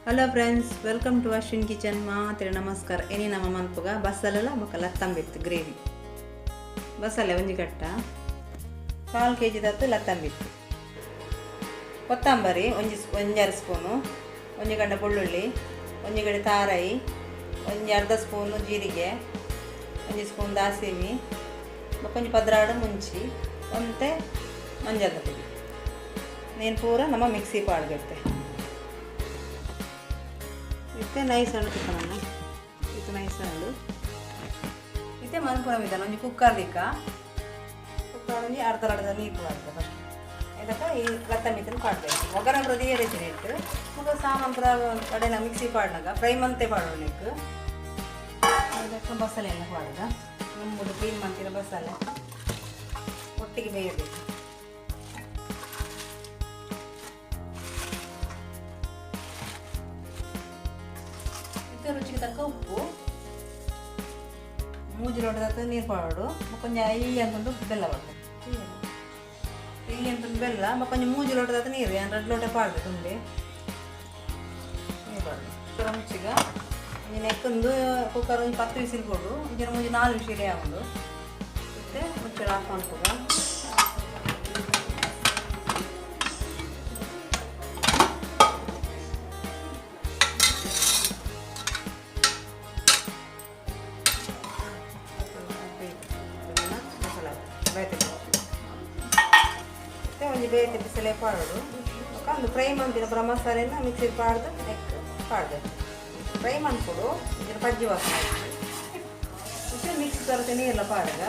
Hello friends, welcome to Ashwin kitchen. ಮಾತ್ರೆ ನಮಸ್ಕಾರ. ಇನಿ ನಮ್ಮ ಮನ್ಪುಗ ಬಸಲೆಲ ಬೊಕ ಲತ್ತಂಬಿತ್ತು ಗ್ರೇವಿ. ಬಸಲೆ ಒಂಜಿ ಕಟ್ಟ, 1/4 ಕೆ ಜಿ ದತ್ತು ಲತ್ತಂಬಿತ್ತು, ಕೊತ್ತಂಬರಿ ಒಂಜಿ ಒಂಜಾರು ಸ್ಪೂನು, ಒಂಜಿ ಗಂಡ ಬೆಳ್ಳುಳ್ಳಿ, ಒಂಜಿ ಗಡೆ ತಾರಾಯಿ, ಒಂಜಿ ಅರ್ಧ ಸ್ಪೂನು ಜೀರಿಗೆ, ಒಂಜಿ ಸ್ಪೂನ್ ದಾಸಿಮಿ, ಬೊಕ ಒಂಜಿ 12 ಮುಂಚಿ, ಒಂತೆ ಮಂಜಲ್ ಪುಡಿ. ನೀನು ಪೂರ ನಮ್ಮ ಮಿಕ್ಸಿ ಪಾಡ್ಬಿಡ್ತೆ. ಇತ್ತೆ ನೈಸ್ ಹಣ್ಣು ತಿಕ್ಕಣ, ಇದು ನೈಸ್ ಹಣ್ಣು. ಇತ್ತೆ ಮನ್ಪುನ ವಿಧಾನ, ಒಂಜಿ ಕುಕ್ಕರ್ ದಿಕ್ಕ, ಕುಕ್ಕರ್ ಒಂಜಿ ಅರ್ಧ ಅರ್ಧ ನೀರು ಪಾಡ್ದೆ ಫಸ್ಟ್. ಇದಕ್ಕೆ ಈ ಲತ್ತಂಬಿತ್ತನ್ನು ಪಾಡ್ಬೇಕು. ಒಗ್ಗರಣೆ ಪೂರ ದಿಯರೆ ಇಟ್ಟು ಬೊಕ ಸಾಮಾನು ಪೂರ ಕಡೆನ ಮಿಕ್ಸಿ ಪಾಡ್ನಾಗ ಫ್ರೈ ಮಂತೆ ಪಾಡೋಣಕ್ಕೆ. ಇದಕ್ಕೆ ಬಸಳೆ ಎಲ್ಲ ಪಾಡ್ದ ನಂಬುದು ಕ್ಲೀನ್ ಮಾಡ್ತಿರೋ ಬಸಳೆ ಒಟ್ಟಿಗೆ ಬೇಯಬೇಕು. ಇದು ರುಚಿಗೆ ತಕ್ಕ ಉಪ್ಪು, ಮೂಜಿ ಲೋಟದ ನೀರು ಪಾಡೋಡು. ಕೊಂಚ ಈ ಅಂತಂದು ಬೆಲ್ಲ ಬರ್ತದೆ, ಈ ಅಂತಂದು ಬೆಲ್ಲ ಕೊಂಚ ಮೂಜಿ ಲೋಟದ ನೀರು, ಏನು 2 ಲೋಟ ಪಾಡ್ದೆ ತುಂಬಿ ನೀರು ಪಾಡ್ದು ಮುಚ್ಚಿಗ. ಒಂಜಿ ನೆಕ್ಕೊಂದು ಕುಕ್ಕರ್ ಒಂಜಿ 10 ವಿಸಿಲ್ ಕೊಡು, ಒಂಜಿ ಮೂಜಿ 4 ವಿಸಿಲ್ ಆಗುಂಡು. ಮತ್ತೆ ಮುಚ್ಚಳ ಆಫ್ ಮನ್ಪುಗ. ಮತ್ತೆ ಒಂಜಿ ಬೇತೆ ಬಿಸಿಲೆ ಪಾಡೋಡು. ಒಂದು ಫ್ರೈ ಮಂತಿನ ಪೂರ ಮಸಾಲೆನ ಮಿಕ್ಸಿಗೆ ಪಾಡ್ದು ನೆಕ್ ಪಾಡ್ದೆ ಫ್ರೈ ಮನ್ಪೊಡು. ಇದರ ಪಜ್ಜಿ ವಾಸನೆ. ಮತ್ತೆ ಮಿಕ್ಸ್ ತರತೆ ನೀರೆಲ್ಲ ಪಾಡಗ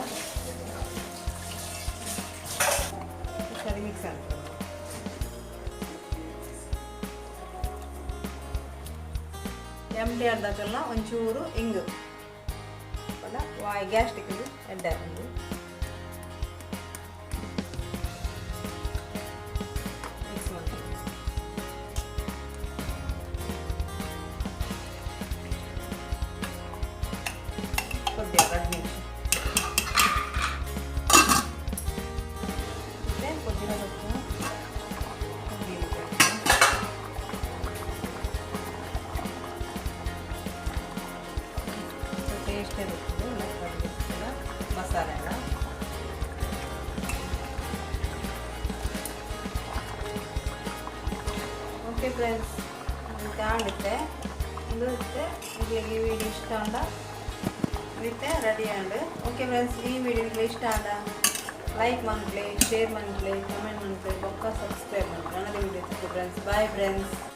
ಸರಿ ಮಿಕ್ಸ್ ಅಂತ. ಎಮ್ ಟಿ ಅರ್ಧಕ್ಕೆಲ್ಲ ಒಂಚೂರು ಇಂಗು ವಾಯ್ ಗ್ಯಾಸ್ಟ್ರಿಕ್ ಎಡ್ಡೆ ಹಾಕೊಂಡು ಮಿಕ್ಸ್ ಮಾಡ್ತೀವಿ. ಕೊದ್ದಿ 2 ನಿಮಿಷ. ಮತ್ತೆ ಪುದೀನ ಸೊಪ್ಪು, ಪುದೀನ ಸೊಪ್ಪು, ಟೇಸ್ಟ್ ಇರ್ತದೆ ಮಸಾಲೆ ಎಲ್ಲ. ಓಕೆ ಫ್ರೆಂಡ್ಸ್, ಆಂಡಿತ್ತೆ ಒಂದು. ಈ ವಿಡಿಯೋ ಇಷ್ಟ ಆಂಡ ಇತ್ತೆ ರೆಡಿ ಆಂಡ್. ಓಕೆ ಫ್ರೆಂಡ್ಸ್, ಈ ವಿಡಿಯೋ ಇಷ್ಟ ಆಂಡ ಲೈಕ್ ಮನ್ಪ್ಲೆ, ಶೇರ್ ಮನ್ಪ್ಲೆ, ಕಮೆಂಟ್ ಮನ್ಪ್ಲೆ, ಬೊಕ್ಕ ಸಬ್ಸ್ಕ್ರೈಬ್ ಮನ್ಪ್ಲೆ. ಅನ್ನದ ವಿಡಿಯೋ ಫ್ರೆಂಡ್ಸ್. Bye friends.